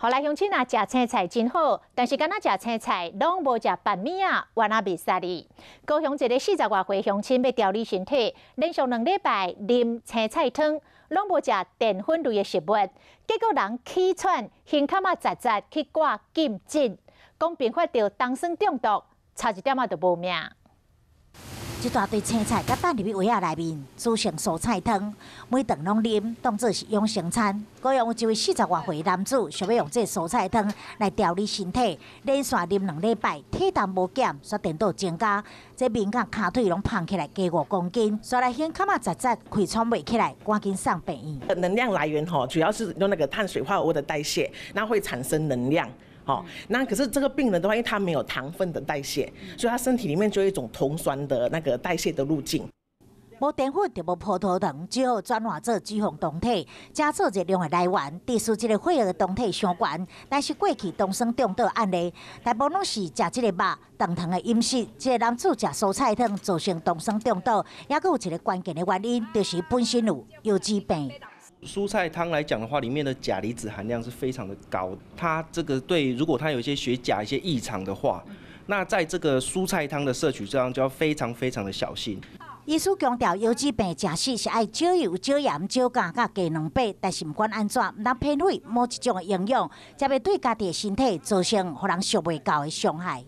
予來鄉親啊，食青菜真好，但是敢若食青菜，攏無食飯物仔，原來袂使哩。高雄一个四十外歲鄉親欲調理身體，連續2禮拜啉青菜湯，攏無食澱粉類的食物，結果人氣喘，胸坎仔窒窒去掛急診，講併發著酮酸中毒，差一點仔就無命。一大堆青菜佮放入去盂仔內面，煮成蔬菜湯，每頓攏啉，當做是養生餐。高雄有一位四十外歲男子，想欲用這蔬菜湯來調理身體，連續啉2禮拜，體重無減，煞顛倒增加，這面佮跤腿攏胖起來，加5公斤，煞來胸坎仔窒窒，氣喘袂起來，趕緊送病院。能量來源吼，主要是用那個碳水化合物的代謝，那會產生能量。好，那可是這個病人的話，因為他沒有糖分的代謝，所以他身體裡面就有一種酮酸的那個代謝的路徑。無澱粉就無葡萄糖，只好轉化做脂肪酮體，加做熱量的來源。致使這個血液的酮體傷懸，但是過去酮酸中毒案例，大部分攏是食這個肉、重糖的飲食。這個男子食蔬菜湯造成酮酸中毒，也閣有一個關鍵的原因，就是本身有腰子病。蔬菜湯來講的話，裡面的鉀離子含量是非常的高。它這個對，如果他有一些血鉀一些異常的話，那在這個蔬菜湯的攝取上就要非常非常的小心。醫師強調，腰子病食食是愛少油、少鹽、少鉀、佮低蛋白，但是毋管按怎，毋通偏廢某一種的營養，才袂對家己的身體造成予人想袂到的傷害。